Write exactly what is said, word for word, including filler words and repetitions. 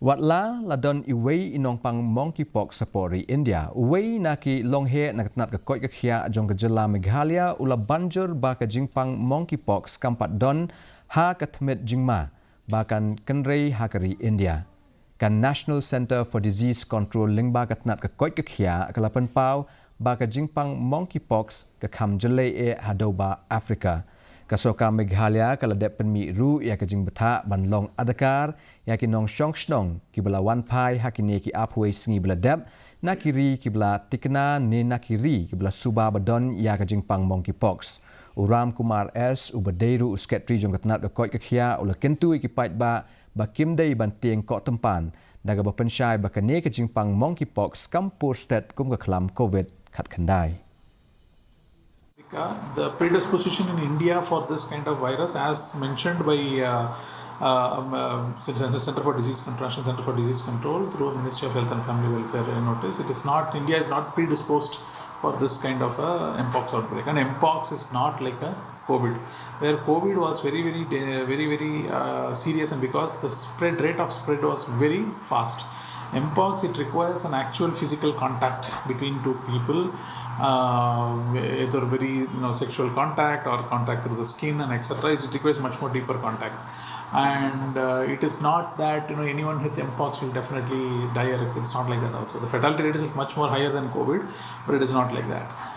Watla la don iwei i nongpang monkeypox ha pori India, uwei na ki longheh na ka tnat ka koit ka khiah jong ka jylla Meghalaya u la ban jur ba ka jingpang monkeypox kam pat don ha ka tmier jingma ba kan kynrei ha ka ri India. Ka National Centre for Disease Control lyngba ka tnat ka koit ka khiah ka la pynpaw ba ka jingpang monkeypox ka kham jyllei eh ha dewbah Africa. Ka sorkar Meghalaya ka la dep pynmih ruh ïa ka jingbthah ban long adkar ïa ki nongshong shnong kiba la wan phai ha kine ki arphew sngi ba la dep na ki ri kiba la tikna ne na ki ri kiba la suba ba don ïa ka jingpang monkeypox. U Ram Kumar S uba dei ruh u Secretary jong ka tnat ka koit ka khiah u la kyntu ïa ki paidbah ba kim dei ban tieng koh tympan da kaba pynshai ba kane ka jingpang monkeypox kam pur stet kum ka khlam COVID khatkhyndai. The predisposition in India for this kind of virus, as mentioned by uh, uh, um, uh, Center for Disease Control, National Center for Disease Control, through Ministry of Health and Family Welfare notice, it is not, India is not predisposed for this kind of a mpox outbreak. And mpox is not like a COVID, where COVID was very, very, very, very uh, serious, and because the spread rate of spread was very fast, mpox, it requires an actual physical contact between two people, uh, either very you know sexual contact or contact through the skin and et cetera. It requires much more deeper contact. And uh, it is not that you know anyone with mpox will definitely die, or it's not like that also. The fatality rate is much more higher than COVID, but it is not like that.